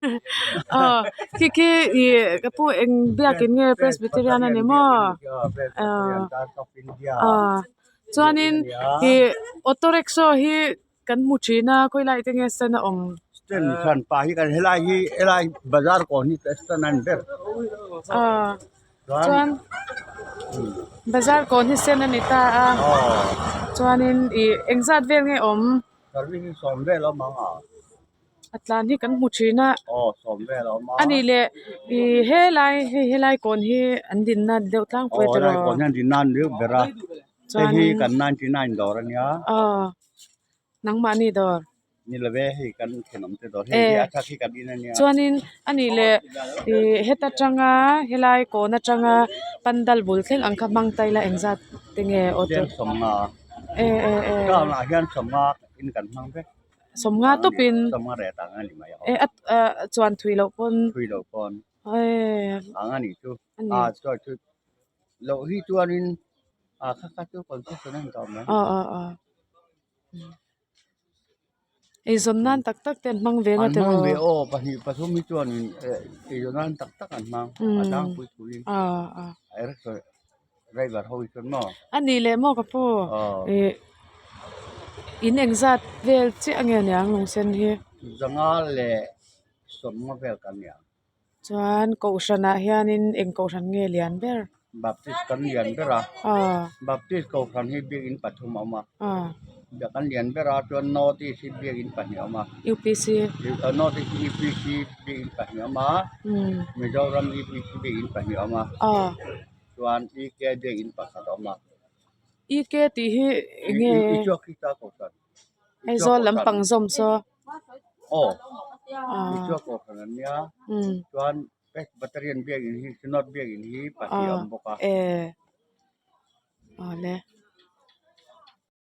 Aw khi khi ih ka pu eng biakin nge Presbyterian a ni maw aw chuanin ih auto rickshaw hi kan hmu thin a khawilai te nge stand a awm. Stand hran pah hi kan helai hi helai bazar kawn hi stand a ni ber. Aw chuan bazar kawn hi stand a ni ta a chuanin ih engzat vel nge awm. Service hi sawm vel a awm ang a. A tlan hi kan hmu thin a. Aw sawm vel a awm a. A nih leh ih helai hei helai kawn hi an dinna deuh tlangpui Aw tawh helai kawn hi an dinna an deuh ber a. Hei hi kan 99 dawr a nia. Aw nangmahni dawr. Ni lo ve hei kan thenawm te dawr hei hi a thak hi kan in a nia. Chuanin a nih leh ih heta tanga helai kawn atanga pandal bul thleng ang kha hmang ta ila engzat te nge auto. Cheng sawmnga. E e e. Town ah hian sawmnga in kan hmang vek. Sawmnga tawpin sawmnga reh tang a ni mai e a ah chuan thui loh pawn thui loh pawn e ang a nih chu a chuan chu loh hi chuanin a kha kha chu concession a ni tawh mai aw aw aw eizawn nan tak tak te an hmang ve an hmang ve aw pahnih pathum hi chuanin eizawn nan tak tak an hmang a tlangpui thuin driver ho hi chuan maw a nih leh maw ka pu ih in engzat vel chiah nge niang lungsen hi zanga leh sawmnga vel kan ni ang chuan kohhran ah hianin eng kohhran nge lian ber baptist kan lian ber a baptist kohhran hi biakin pathum a awm a kan lian ber a chuan north east hi biakin pahnih a awm a upc north east upc biakin pahnih a awm a mizoram upc biakin pahnih a awm a. Chuan EK biakin pakhat a awm a. EK tih hi eng nge? Isua Krista kohhran. Aizawl lampang zawm saw. Aw. Isua kohhran an nia. Chuan Presbyterian biakin hi Synod biakin hi pahnih a awm bawk a. E. Awle.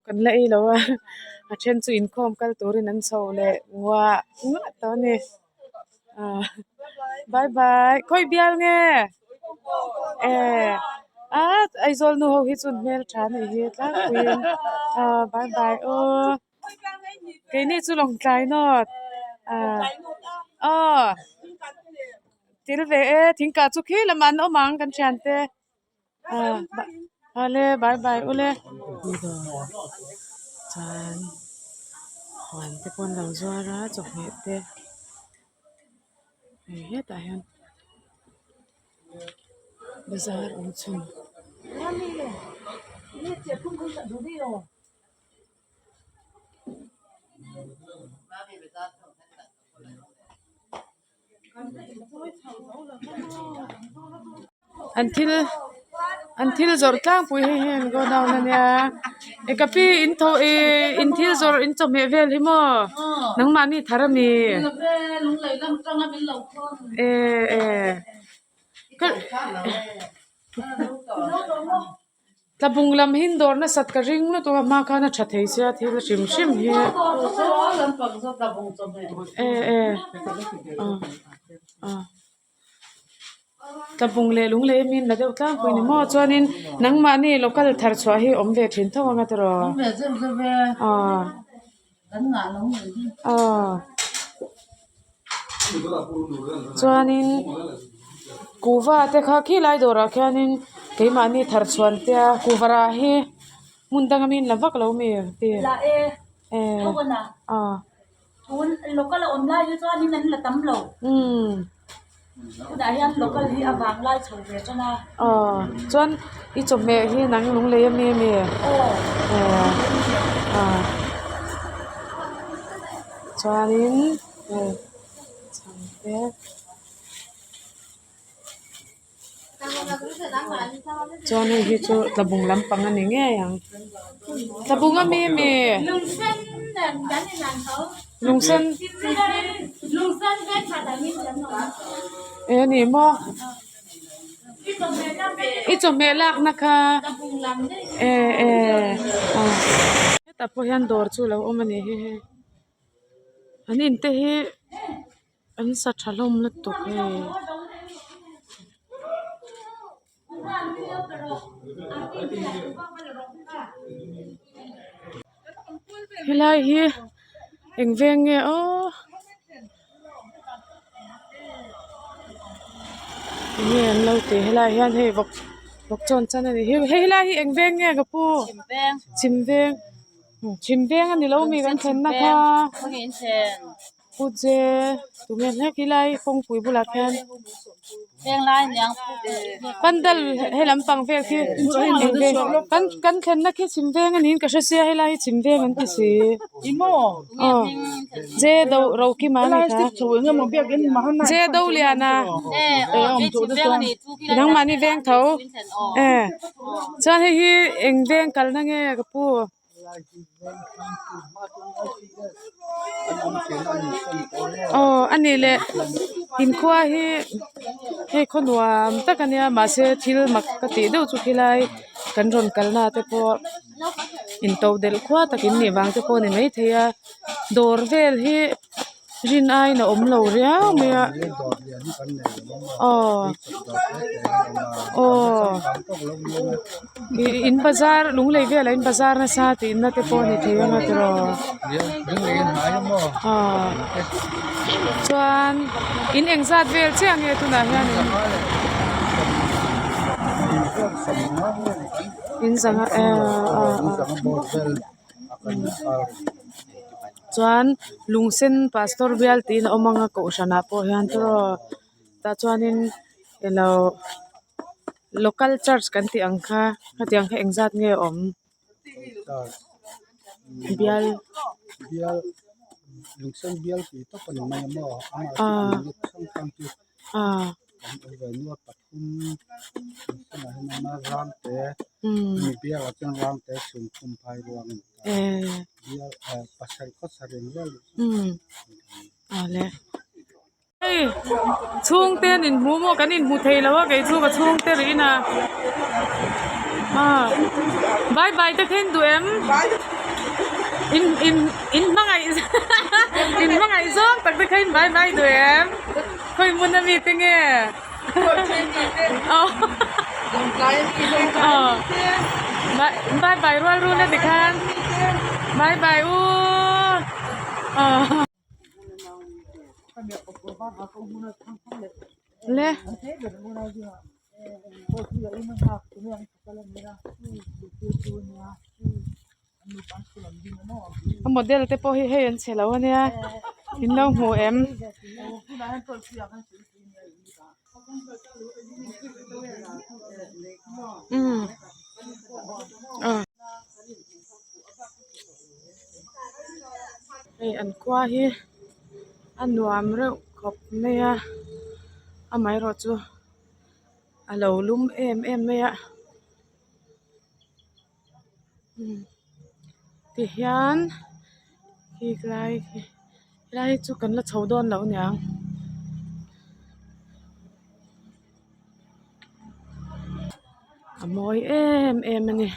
Kan la ei lo a, a then chu inkhawm kal turin an chho leh nguah nguah tawh a ni. Ah bye bye khawi bial nge e a Aizawl nu ho hi chu an hmeltha a nih hi tlangpuiin ah bye bye aw keini chu Lawngtlai nawt ah aw til ve e thingkah chu khi lamah an awm ang kan thiante. Awle bye bye ule chuan huan te pawh an lo zuar a chawhmeh te hei hetah hian bazar awm chhun. An thil an thil zawrh tlangpui hei hi an godown a nia e ka pi in tho ihh in thil zawrh in chawhmeh vel hi maw nangmahni thar a mi e e ka. Tlabung lam hi dawr nasat ka ring lutuk a hma khan a tha thei sia thil hrim hrim hi e e ah tlabung leh lunglei a min la deuh tlangpui ni maw chuanin nangmahni local thar chhuah hi awm ve thin tho ang a tiraw ah ah chuanin kuhva te kha khilai dawrah khianin keimahni thar chhuan tia kuhva rah hi hmun danga mi la vak lo mi ti ah. Aw chuan i chawhmeh hi nang lunglei ami ami ah chuanin hei chhang te. Chuan hei hi chu tlabung lampang a ni ngei ang tlabung ami ami lungsen e a ni maw i chawhmeh lakna kha e e hetah pawh hian dawr chu a lo awm a ni hi hei an in te hi. An sa tha hlawm lutuk hei. Helai hi eng veng nge aw. Enge an lo tih helaiah hian hei vawk vawk chawn chan a ni hi hei helai hi eng veng nge ka pu chhim veng chhim veng a ni lo mi kan thlenna kha pu che tunge hlek helai kawngpui bulah khian pandal he lampang vel khi eng veng kan kan thlenna khi chhim veng a niin ka hre sia helai hi chhim veng an ti si aw J do Rokima a ni kha J Doliana nangmahni veng tho e chuan hei hi eng veng kalna nge ka pu. Aw a nih leh inkhua hi hei khaw nuam tak a nia mahse thil mak ka tih deuh chu khilai kan rawn kalna te pawh into delh khua tak in nih vang te pawh a ni maithei a dawr vel hi rin aiin a awm lo riau mai a aw aw ih in bazar lunglei velah in bazar nasa tih na te pawh a ni thei ang a tiraw aw chuan in engzat vel chiah nge tunah hian in. In zanga chuan lungsen pastor bial tiin a awm ang a kohhran ah pawh hian tiraw tah chuanin elo local church kan tih ang kha khatiang kha engzat nge awm bial ah awle hei chhungte an inhmu maw kan inhmu thei lo a kei chu ka chhungte rih in a ah bye bye te kha in duh em in in in hmangaih in hmangaih zawng tak te kha in bye bye duh em khawi hmun ami te nge. Bye bye rual rul a tikhan bye bye u le. A model te pawh hi hei an chhe lo a nia in lo hmu em? Umm aw hei an khua hi a nuam reuh khawp mai a amaherawh chu a lo lum em em mai a. Tihian khi lai khi helai hi chu kan la chho dawn lo aniang. A mawi em em a ni.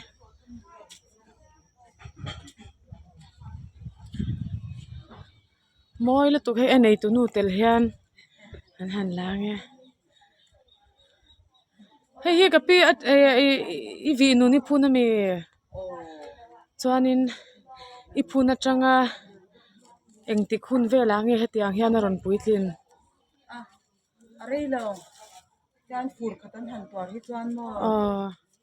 Mawi lutuk hei a neitu nu tel hian an han lang e. Hei hi ka pi a i vih nun i phun ami chuanin i phun atanga engtik hun velah nge hetiang hian a rawn puitlin. A rei lo chuan fur khat an han tuar hi chuan maw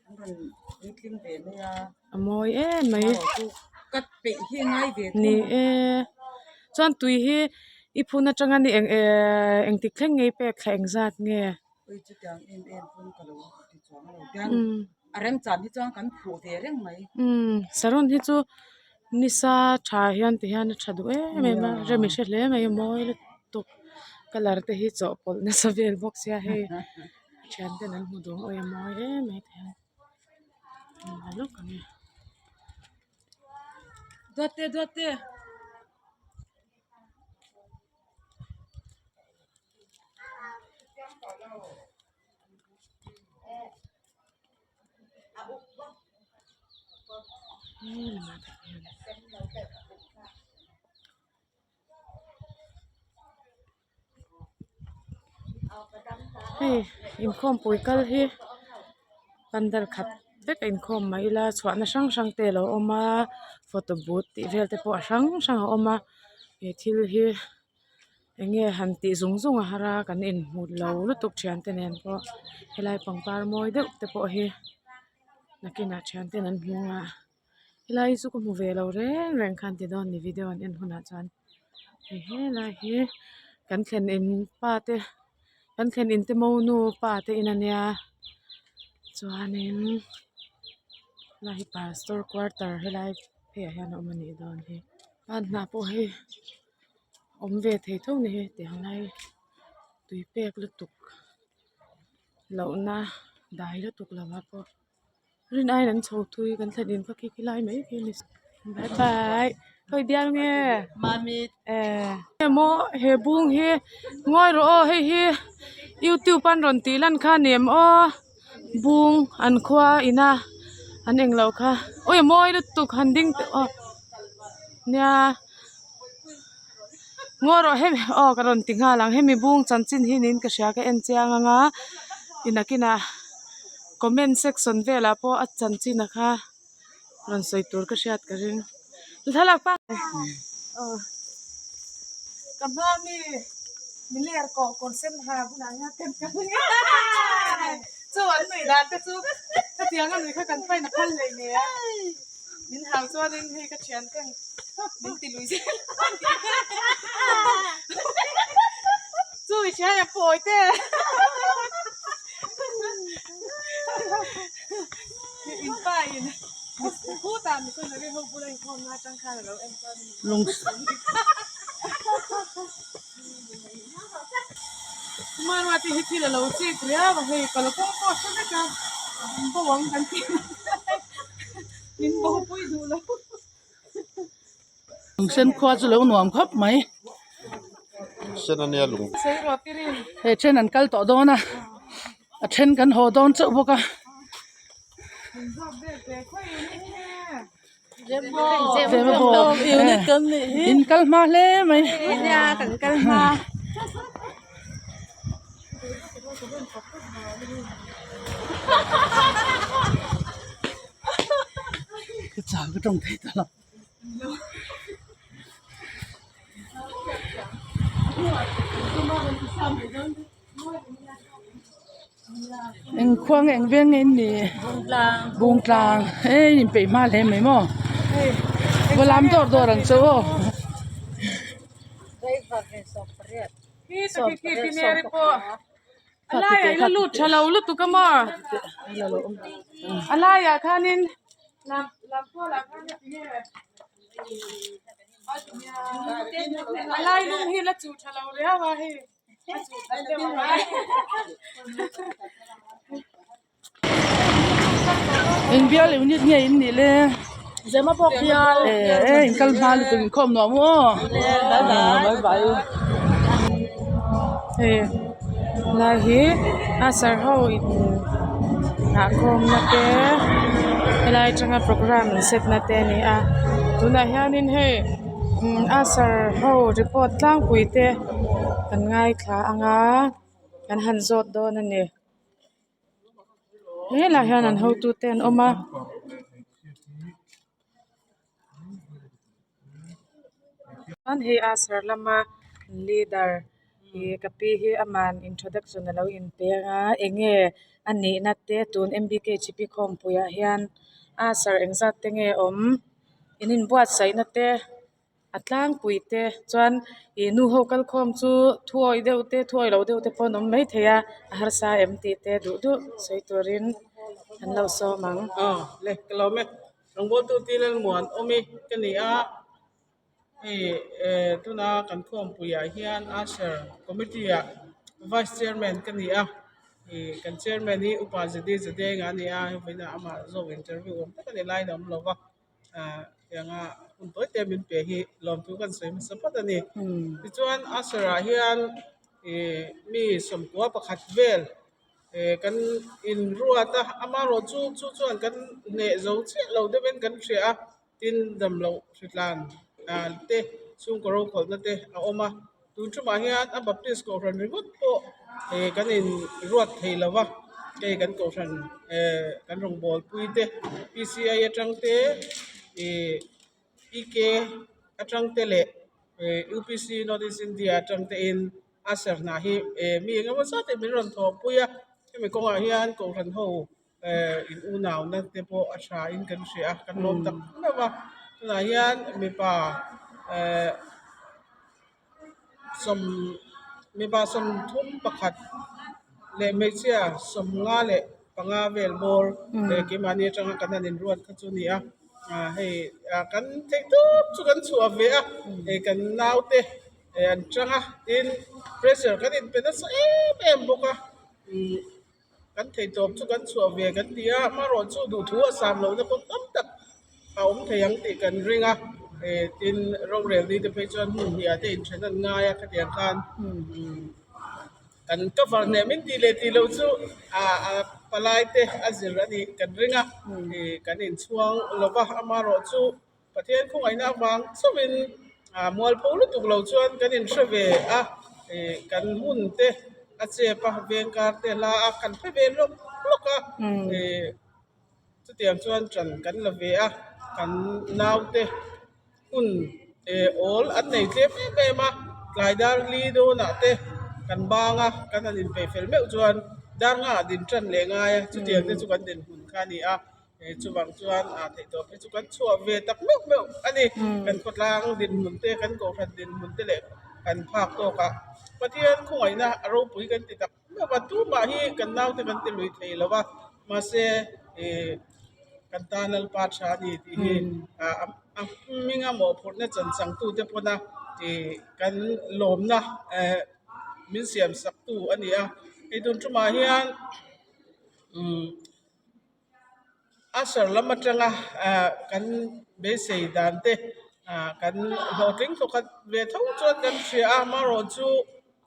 an rawn puitling ve mai a. A mawi em mai. Chu cut peih hi a ngai ve thung. Ni e chuan tui hi i phun atanga ni eng ehh engtik thleng nge i pek thla engzat nge. Ui chutiang em em pawn ka lo ti chuang lo tiang a remchan hi chuan kan phuh ve reng mai. Umm saron hi chu nisa tha hian ti hian a tha duh em em a rem i hre hle mai a mawi lutuk colour te hi chawhpawlh nasa vel bawk sia hei thian ten an hmu duh ang awi a mawi em mai ti hian a lawk ang e. Duatte duatte. Hei inkhawmpui kal hi pandal khat vek a inkhawm mai ila chhuahna hrang hrang te alo awm a photo booth tih vel te pawh a hrang hrang a awm a he thil hi. Eng nge han tih zung zung a har a kan inhmu lo lutuk thian te nen pawh helai pangpar mawi deuh te pawh hi nakinah thian ten an hmu ang a helai hi chu ka hmu ve lo reng reng khan ti dawn ni video an en hunah chuan hei helai hi kan thlen in pa te kan thlen in te monu pa te in ania chuanin helai hi pastor quarter helai pheiah hian a awm anih dawn hi a hnah pawh hei. Awm ve thei tho ni hi tiang lai tui pek lutuk lohna dai lutuk lovah pawh rin aiin an chho thui kan thlen in kha khi khi lai mai khi a ni bye bye khawi bial nge emaw he bung hi ngawi rawh aw hei hi youtube an rawn tih lan kha a ni em aw bung an khua ina an englo kha awi a mawi lutuk han ding teh aw nia. Ngaw rawh hemi aw ka rawn ti nghal ang hemi bung chanchin hi niin ka hria ka en chiang ang a inah comment section velah pawh a chanchin a kha rawn sawi tur ka hriat ka ring thlalak pa aw ka hma mi miler kawh kawr sen ha bulah hian ten ka chu an nuih dan te chu hetiang a nuih kha kan pain a phal leh nia. Min hau chuanin hei ka thian ten min ti lui zel chu i hria em pawi te in pa in khutah missionary ho bula inkhawm na atang khan alo en chuan lung Kumar te hi thil alo chik riau a hei kalkawng pawh a hre vek a bo ang kan tih Min bo pui duh lo. Lungsen khua chu lo nuam khawp mai. Sen a nia lung. Sei ruah pirin. He then an kal tawh dawn a, a then kan haw dawn chauh bawk a. Min zawk vel ve khawi in nge. Zemabawk in kal hma hle mai. Nia kan kal hma. Ka chau ka tawng thei ta lo. Eng khua nge eng veng nge in nih Bungtlang hei in peih hma hle mai maw va lam dawr dawr ang chu aw. A laiah ila lut tha lo lutuk a maw a laiah khanin lam lam kualah khan tinge a lai lung hi la chuh tha lo riau a hei a chuh that deuh a ngai. Eng bial unit nge in nih le Zemabawk bial eh in kal hma lutuk inkhawm nuam u aw bye bye u. Hei lai hi a sir ho in nghahkhawm na te helai atanga programme an set na te a ni a tunah hianin hei a sir ho report tlangpui te kan ngaithla anga kan han zawt dawn a ni. Helaiah hian an hotute an awm a. Chuan hei a sir lama leader ih ka pi hi aman introduction alo inpe anga enge a nihna te tun m b k g p khawmpuiah hian a sir engzat te nge awm in inbuatsaihna te. A tlangpui te chuan ih nu ho kal khawm chu thu awih deuh te thu awih loh deuh te pawh an awm maithei a a harsa em tih te duh duh sawi turin an lo sawm ang. Aw le ka lawm e rawngbawltu ti Lalmuan awmi ka ni a hei eh tuna kan khawmpuiah hian Usher committee ah vice chairman ka ni a ih kan chairman hi upa Zedi Zadenga a ni a hei vawiinah amah zawk interview awm tak a ni laiin a awm lo va. ah tianga hun tawi te min pe hi lawmthu kan sawi hmasa phawt a ni tichuan usher ah hian ih mi sawmkua pakhat vel eh kan inruat a amaherawh chu chu chuan kan hneh zo chiah lo deuhin kan hria a tin damloh hritlan ah te chhungkaw rokhawlhna te a awm a tun tumah hian a baptist kohhran ringawt pawh eh kan inruat thei lo va hei kan kohhran eh kan rawngbâwl pui te p c i atang te ih p k atang te leh. UPC North East India atang te in a ser hna hi mi eng emaw zat in min rawn thawhpui a hemi kawngah hian kohhran ho in unauna te pawh a tha in kan hria a kan lawm tak meuh a tunah hian mipa sawm mipa 31 leh hmeichhia 55 vel bawr leh keimahni atanga kan han inruat kha chu a ni a ah hei ah kan theih tawp chu kan chhuah ve a hei kan naute an tang a tin pressure kan inpe nasa em em bawk a ihh kan thei tawp chu kan chhuah ve kan ti a amaherawh chu duhthu a sam lohna pawh tam tak a awm thei ang tih kan ring a eh tin rorel ni te phei chuan hmun hniah te inthen an ngai a khatiang khan kan cover hneh min tih leh tih loh chu ah a palai te a zir a nih kan ring a ih kan inchhuang lova amaherawh chu Pathian khawngaihna avang chauhin ah mualpho lutuk lo chuan kan inhre ve a ih kan hmun te a chep a veng kar te hla a kan hre ve lawk lawk a ih chutiang chuan ṭan kan la ve a kan naute hun eh awl an nei tlem em em a tlai dar li dawnah te kan bang a kan han inpeih fel meuh chuan dar nghah din ṭan leh ngai a chutiang te chu kan dinhmun kha a ni a. Chuvang chuan ah theih tawp hi chu kan chhuah ve tak meuh meuh a ni. Kan khawtlang dinhmun te, kan kohhran dinhmun te leh kan phak tawkah Pathian khawngaihna a ropui kan ti tak meuh a. Tumah hi kan naute kan ti lui thei lo va, mahse ih kan tan Lalpa tha a ni tih hi a hminga mawhphurhna chan changtute pawna ih kan lawmna eh min siam saktu a ni a. Hei tun tumah hian umm. Usher lam atanga ah kan beisei dan te ah kan hlawhtling thawkhat ve tho chuan kan hria a amaherawh chu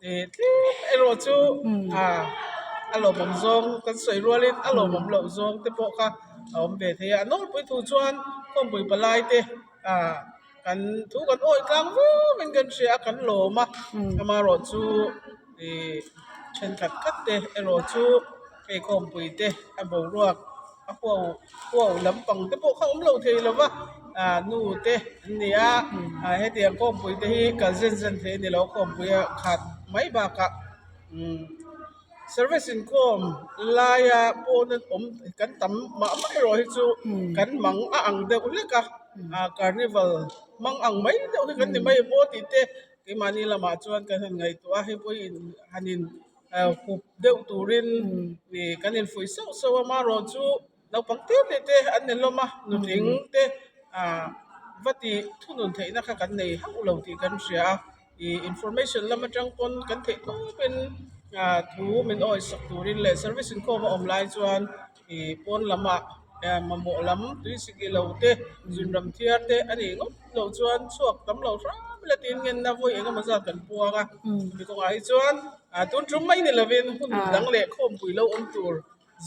ih tlem erawh chu ah a lawmawm zawng kan sawi rualin a lawmawm loh zawng te pawh kha a awm ve thei a a nawlpui thu chuan khawmpui palai te ah kan thu kan awih tlang viau in kan hria a kan lawm a amaherawh chu ih thenkhat khat te erawh chu hei khawmpui te a boruak a huau huau lampang te pawh kha awm lo thei lo va ah nu te an ni a ah hetiang khawmpui te hi kal zen zen thei a ni lo khawmpui a khat mai bakah umm service inkhawm laia pawn an awm kan tam mah mah erawh hi chu kan mang a ang deuh hlek a ah carnival mang ang mai deuh hi kan ni mai em aw tih te keimahni lamah chuan kan han ngaihtuah a hei pawh hi han in hup deuh turin ih kan infuih sauh sauh a amaherawh chu naupang te te te an ni hlawm a nutling te ah va tih thunun theihna kha kan nei hauh lo tih kan hria a ih information lam atang pawn kan theih tawpin ah thu min awih sak turin leh service inkhawm a awm lai chuan ih pawn lamah mamawh lam tui sik ilo te zunram thiar te a nih ngawt loh chuan chhuak tam lo hram ila tiin ngenna vawi eng emaw zat kan puang a mi kawngah hi chuan ah tun tum mai ni lovin hun dang leh khawmpui lo awm tur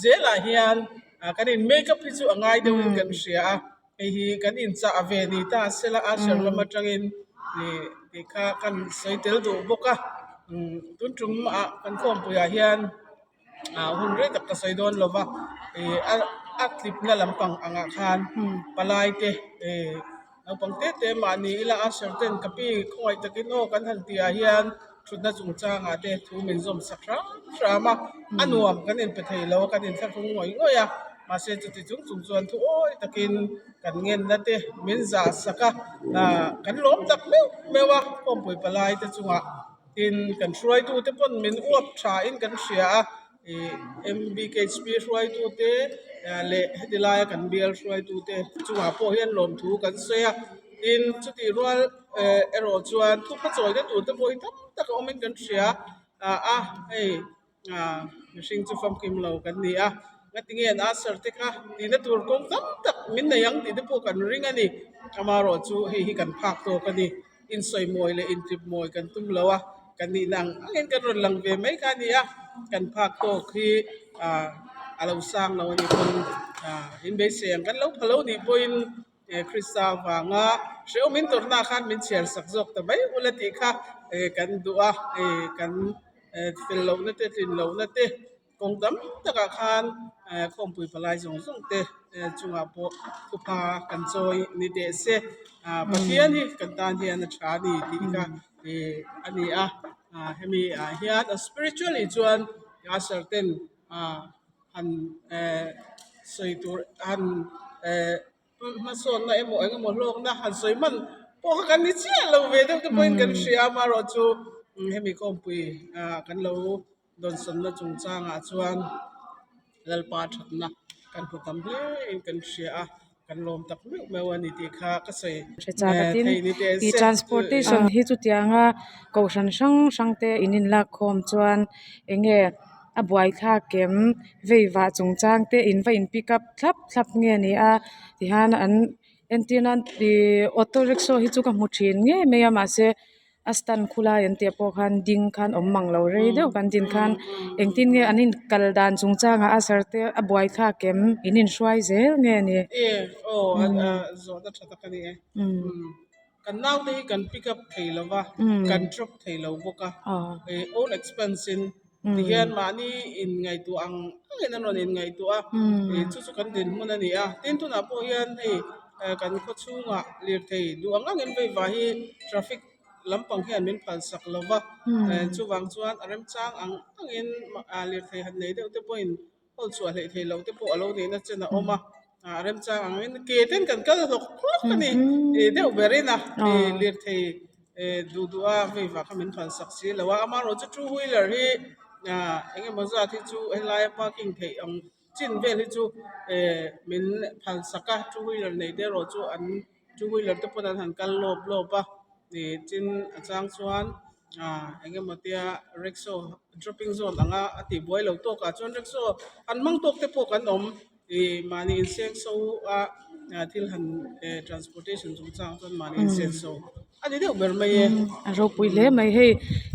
zelah hian ah kan in make up hi chu a ngai deuhin kan hria a hei hi kan inchah ve ni ta sela usher lam atangin ih tih kha kan sawi tel duh bawk a tun tum ah kan khawmpuiah hian. ah hun rei tak ka sawi dawn lo va ih a a tlipna lampang angah khan palai te ih naupang te te mahni ila usher ten ka pi khawngaih takin aw kan han tih ah hian thutna chungchangah te thu min zawm sak hram hram a a nuam kan inpe thei lo a kan inthlahrung ngawih ngawih a mahse chuti chung chung chuan thu awi takin kan ngenna te min zah sak a ah kan lawm tak meuh meuh a khawmpui palai te chungah. Tin, kan hruaitute pawn min uap thain kan hria a, ih MBKHP hruaitute leh heti laia kan bial hruaitute chungah pawh hian lawmthu kan sawi a. Tin, chutih rual eh erawh chuan thupha chawina turte pawh hi tam tak a awmin kan hria a, hei. Ah mihring chu famkim lo kan ni a, ngatinge an usher te kha tihna tur kawng tam tak min nei ang tih te pawh kan ring a ni. Amaherawh chu hei hi kan phak tawk a ni, insawi mawi leh intlip mawi kan tum lo a, kan nihna ang angin kan rawn lang ve mai kha a ni a, kan phak tawk hi ah a lo sang lo a nih pawn ah inbeisei ang kan lo pha lo nih pawhin Krista avanga hrehawm in tawrhna khan min chhiar sak zawk ta mai ula tih kha kan duh a, kan fel lohna te tlin lohna te Kawng tam takah khan khawmpui palai zawng zawng te chungah pawh thupha kan chawi ni teh se. Pathian hi kan tan hian a tha a ni tih kha a ni a. Hemi ah hian a spiritually chuan usher ten han sawi tur han hmasawnna emaw eng emaw hlawkna han sawi hman pawh kha kan ni chiah lo ve deuh te pawhin kan hria a amaherawhchu hemi khawmpui kan lo dawnsawnna chungchangah chuan Lalpa thatna kan hmu tam hle in kan hria a kan lawm tak meuh meuh a ni tih kha ka sawi Hre tin ih transportation hi chutianga kohhran hrang hrang te in inlak khawm chuan eng nge a buaithlak kem vei vah chungchang te in va in pick up thlap thlap nge ni a tihian an entir nan ihh auto rickshaw hi chu ka hmu thin ngei mai a mahse a stand khulai an tih pawh khan ding khan awm mang lo rei deuh kan din khan engtin nge an in kal dan chungchangah a sir te a buaithlak kem in inhruai zel nge ni. Kan naute hi kan pick up thei lo va, kan drop thei lo bawk a, own expense in tihian mahni in ngaihtuah ang angin an rawn in ngaihtuah a, chu chu kan dinhmun a ni a. Tin tunah pawh hian hei kan khaw chhungah lirthei duh ang angin veiva hi traffic lampang hian min phalsak lo va, chuvang chuan a remchang ang angin lirthei han nei deuh te pawhin Hawl chhuah hleih theih loh te pawh a lo nihna chen a awm a, a remchang angin ke ten kan kal hlawk hlawk a ni deuh berin a lirthei duh duh a vei vah kha min phalsak si lo a, amaherawh chu two wheeler hi eng emaw zat hi chu helaia parking theih ang chin vel hi chu min phalsak a, two wheeler nei te erawh chu an two wheeler te pawn an han kal lawp lawp a. Tin a chang chuan ah eng emaw tia rickshaw dropping zone anga a tih buai lo tawk ah chuan rickshaw an hmang tawk te pawh kan awm ih mahni inseng so a thil han eh transportation chungchang chuan mahni inseng so a ni deuh ber mai e. A ropui hle mai hei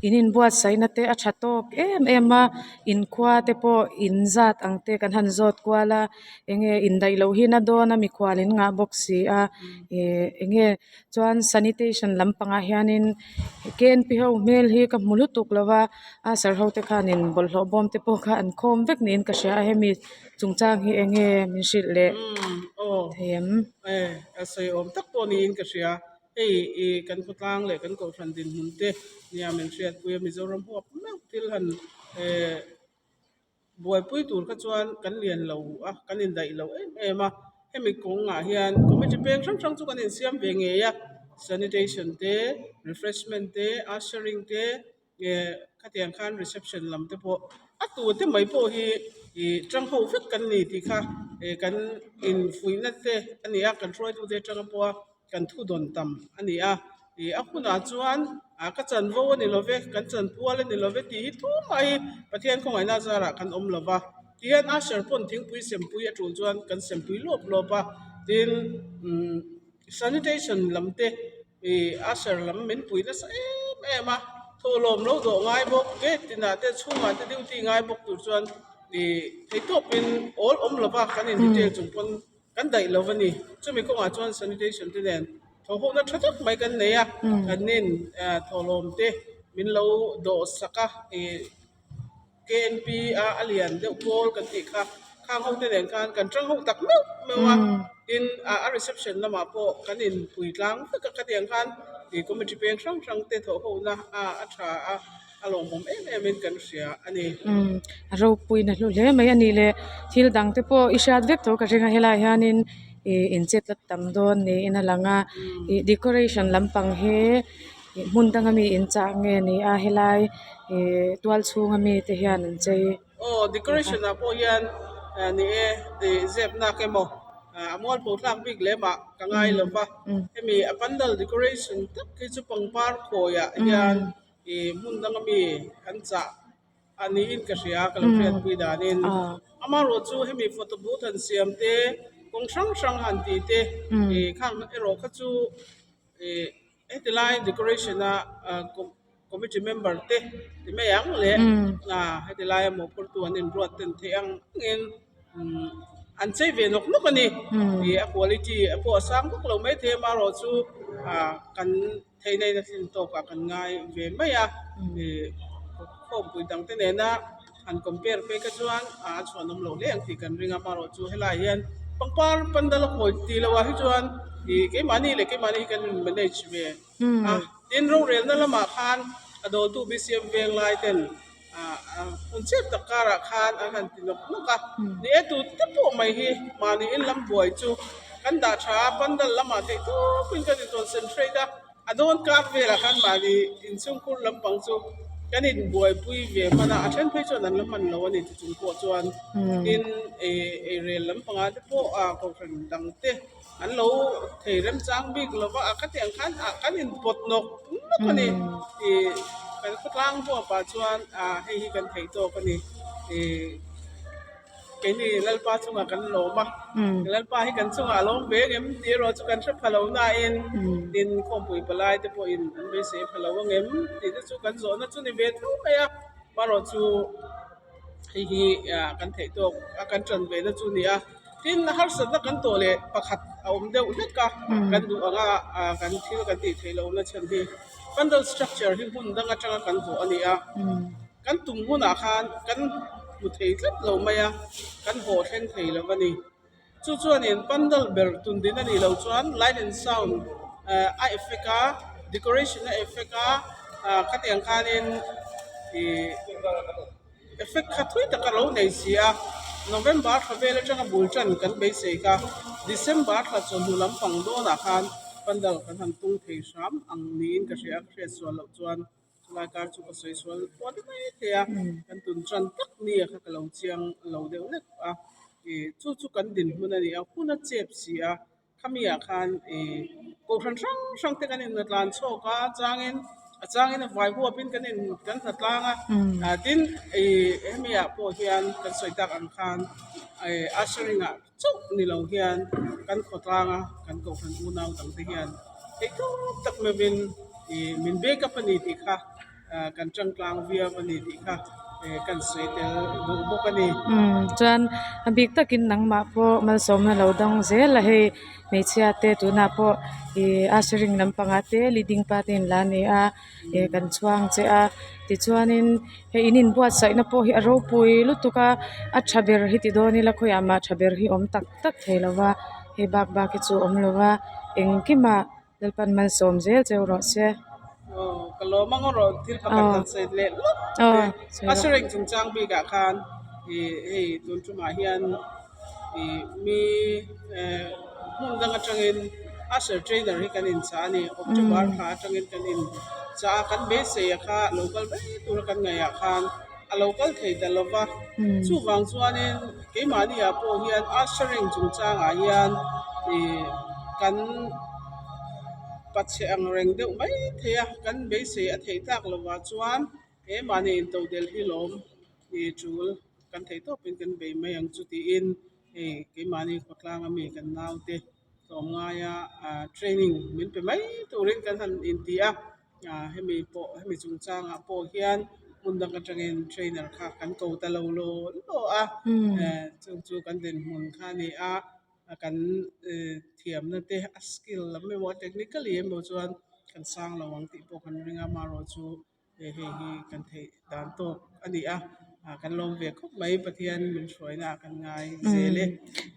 in inbuatsaihna te a tha tawk em em a inkhua te pawh in zat ang te kan han zawt kual a eng nge indaih loh hi na dawn a mikhual in ngah bawk si a ih eng nge. Chuan sanitation lampangah hianin K N P ho hmel hi ka hmu lutuk lo va a sir ho te khanin bawlhhlawh bawm te pawh kha an khawm vek niin ka hria a hemi chungchang hi eng nge min hrilh leh thei em? A sawi awm tak pawh niin ka hria hei ih kan khawtlang leh kan kohhran dinhmun te nia min hriatpui a Mizoram huap meuh thil han eh Buaipui tur kha chuan kan lian lo a, kan indaih lo em em a. Hemi kawngah hian committee peng hrang hrang chu kan insiam ve ngei a, sanitation te, refreshment te, ushering te eh khatiang khan reception lam te pawh a tu te mai pawh hi ih tang ho vek kan ni tih kha eh kan infuihna te a ni a, kan hruaitute atanga pawha kan thu dawn tam a ni a, ih a hunah chuan ah ka chanvo a ni lo ve, kan chanpual a ni lo ve tih hi tumah hi Pathian khawngaihna zarah kan awm lo va, tihian usher pawn thingpui sempui a tul chuan kan sempui lawp lawp a, tin umm sanitation lam te ih usher lam min pui nasa em em a, thawhlawm lo dawh ngai bawk gate tinah te chhungah te duty ngai bawk tur chuan ih theihtawpin awl awm lo va kan in detail chung pawn. Kan daih lo a ni. Chumi kawngah chuan sanitation te nen thawhhawhna tha tak mai kan nei a, kan nin thawhlawm te min lo dawh sak a, ih KNP a a lian deuh pawl kan tih kha khang ho te nen khan kan tang ho tak meuh meuh a, tin a reception lamah pawh kan inpui tlang vek a, khatiang khan ih committee peng hrang hrang te thawhhawhna a tha a. A lawmawm em em in kan hria a ni. Umm a ropuiin a hlu hle mai a nih le thil dang te pawh i hriat vek tho ka ring a helaiah hianin ih in chet la tam dawn niin a lang a ih decoration lampang hi ih hmun danga mi in chah nge ni a helai ih tual chhunga mi te hian an chei. Aw decoration ah pawh hian ni e ih zep nak emaw a mualpho thlak bik lem ah ka ngai lo va hemi a pandal decoration tak hi chu pangpar khawiah hian. Ih hmun danga mi an chah a niin ka hria ka lo hriatpui danin amaherawh chu hemi photo booth han siam te kawng hrang hrang han tih te ih khang erawh kha chu ih heti lai decoration a committee member te ti mai ang leh heti laia mawhphurtu an inruat ten theih ang angin an chei ve nawk nawk a ni ih a quality pawh a sang vak lo maithei amaherawh chu kan. Theihna in a tlin tawkah kan ngai ve mai a, ih khawmpui dangte nena han compare phei kha chuan a chhuanawm lo hle ang tih kan ring a amaherawh chu helaiah hian pangpar pandal a khawi tih loh ah hi chuan ih keimahni leh keimahni hi kan in manage ve a tin rorelna lamah khan a dawltu B_C_M veng lai ten ah hun chep tak karah khan an han ti nawk nawk a ni e tu te pawh mai hi mahni in lam buai chu kan dah tha a pandal lamah theih tawpin kan in concentrate a. A dawn kar velah khan mahni inchhungkhur lampang chu kan inbuaipui ve hman a, a then phei chuan an la hman lo a ni ti chung pawh chuan tin ih eirel lampangah te pawh ah kohhran dang te an lo thei remchang bik lo va a khatiang khan ah kan inpawt nawk nawk a ni ih kan khawtlang huapah chuan ah hei hi kan theih tawk a ni ih. Keini Lalpa chungah kan lawm a, Lalpa hi kan chungah a lawm ve ngem tih erawh chu kan hre pha lo nain tin khawmpui palai te pawhin an beisei pha lo angem tih te chu kan zawhna chu ni ve tho mai a, amaherawh chu hei hi kan theih tawk a kan tan ve na chu a ni a, tin harsatna kan tawh leh pakhat a awm deuh hlek a, kan duh anga kan thil kan tih theih lohna chhan hi bundle structure hi hmun dang atanga kan hawh a ni a. Kan tum hunah khan kan hmu thei tlat lo mai a, kan haw thleng thei lo a ni. Chu chuanin pandal ber tun din a nih loh chuan light and sound a effect a, decoration a effect a, khatiang khanin ih effect kha thui tak a lo nei si a. November thla vel atanga bul tan kan beisei kha December thla chawhnu lampang dawnah khan pandal kan han tung thei hram ang niin ka hria a, ka hriatsual loh chuan. Chulai kar chu ka sawi sual pawh ni mai thei a, kan tun tan tak ni a kha ka lo chiang lo deuh hlek a, ih chu chu kan dinhmun a ni a, hun a chep si a, khami ah khan ih kohhran hrang hrang te kan in tlan chhawk a, a changin a changin a vai huapin kan in kan hna tlang a, ah tin ih hemi ah pawh hian kan sawi tak ang khan ih ushering ah chauh ni lo hian kan khawtlang a kan kohhran unau dang te hian theihtawp tak meuhin ih min back up a ni tih kha ah kan tangtlang viau a ni tih kha eh kan sawi tel duh bawk a ni. Umm chuan a bik takin nangmah pawh malsawmna lo dang zel a hei hmeichhia te tunah pawh ih ushering lampangah te leading pa te in la ni a. eh kan chhuang che a tichuanin hei in inbuatsaihna pawh hi a ropui lutuk a a tha ber hi ti dawn ila khawiah mah tha ber hi awm tak tak thei lo va hei bak bak hi chu awm lo va engkimah Lalpan malsawm zel cheu rawh se. Aw ka lawm ang erawh thil pakhat kan sawi leh lawk te a sareng chungchang bikah khan ih hei tun tumah hian ih mi eh hmun dang atangin usher trainer hi kan inchah a ni October thla atangin kan inchah a kan beisei a kha lo kal mai tura kan ngaihah khan a lo kal thei ta lo va chuvang chuanin keimahni ah pawh hian ushering chungchangah hian ih kan pachhe ang reng deuh mai thei a kan beisei a theih tlak lovah chuan he mahni intodelh hi lawm ih tul. Kan theih tawpin kan bei mai ang chu tiin hei keimahni khawtlang ami kan naute tlawmngaia ah training min pe mai turin kan han inti a ah hemi pawh hemi chungchangah pawh hian hmun dang atangin trainer kha kan ko ta lo law law a eh chung chu kan dinhmun kha a ni a kan thiamna te a skill lam emaw a technically emaw chuan kan sang lo ang tih pawh kan ring a amaherawhchu chu. Hei hei hi kan theih dan tawk a ni a, ah kan lawm ve khawp mai Pathian min hruaina ah kan ngai zel e.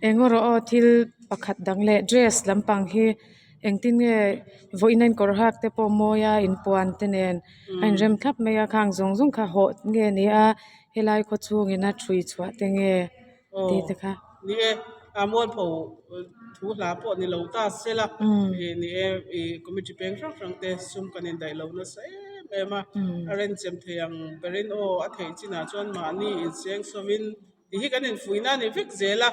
Eng erawh aw thil pakhat dang leh dress lampang hi engtin nge vawiin a inkawr hak te pawh mawi a inpuan te nen a inrem thlap mai a khang zawng zawng kha hawh nge ni a helai khaw chhungin a ṭhui chhuah te nge tih te kha. Ni e, a mualpho thu hla pawh ni lo ta se la, ni e ih committee peng hrang hrang te sum kan indaih lo nasa em em a, a renchem thei ang berin aw a theih chinah chuan mahni inseng sawin tih hi kan infuihna a ni vek zel a,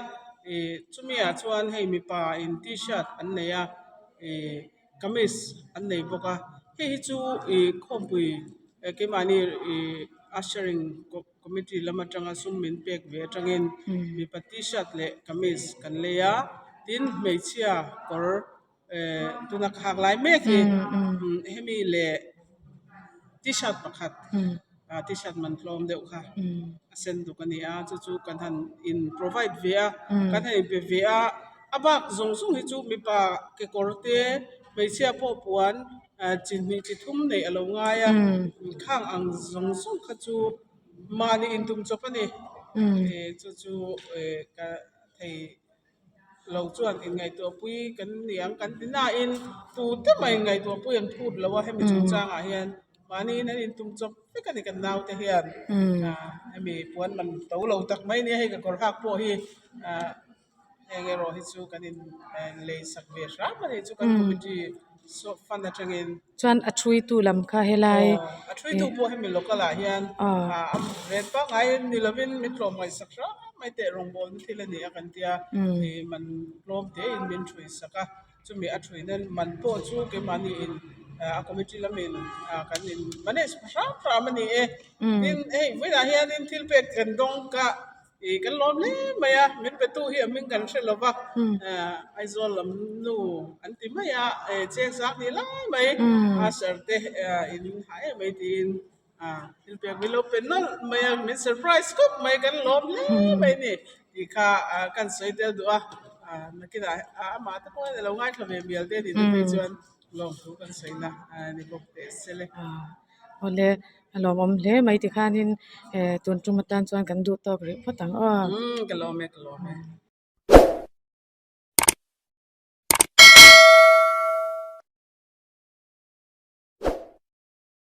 ih chumi ah chuan hei mipa in t-shirt an nei a ih kamis an nei bawk a, hei hi chu ih khawmpui keimahni ih ushering Committee lam atanga sum min pek ve atangin mipa t-shirt leh kamis kan lei a, tin hmeichhia kawr eh tuna ka hak lai mek hi hemi leh t-shirt pakhat ah t-shirt man tlawm deuh kha a sen duk a ni a chu chu kan han in provide ve a kan han inpe ve a a bak zawng zawng hi chu mipa kekawr te hmeichhia pawh puan ah chi hnih chi thum neih a lo ngai a khang ang zawng zawng kha chu. Mahni intum chawp a ni. Chu chu ka thei lo chuan inngaihtuahpui kan ni ang kan ti nain tute mah inngaihtuahpui an phut lo a hemi chungchangah hian mahniin an intum chawp vek a ni kan naute hian hemi puan man to lo tak mai nia hei ka kawr hak pawh hi Heng erawh hi chu kan in lei sak ve hram a nih chu kan committee fund atangin. Chuan a thuitu lam kha helai. A thuitu pawh hemi local ah hian a ret pangngai ni lovin min tlawm ngaihsak hram mai teh rawngbawlna thil a ni a kan tia man tlawm te in min thui sak a chumi a thui nan man pawh chu keimahni in a committee lamin kan in manage hram hram a ni e. Tin hei vawiinah hianin thil pek kan dawng ka. Ih kan lawm hle mai a, min pe tu hi a hming kan hre lo va, Aizawl lam nu an ti mai a, cheng sang ni lai mai a sir te in ha em mai tiin thil pek min lo pe nawlh mai a, min surprise khawp mai kan lawm hle mai a ni tih kha kan sawi tel duh a, nakinah amah te pawh hian a lo ngaithla ve mial te a nih te phei chuan lawmthu kan sawi na a ni bawk teh se le. Awle. A lawmawm hle mai tikhanin eh tun tum atan chuan kan duh tawk rih phawt ang aw. Umm ka lawm e ka lawm e.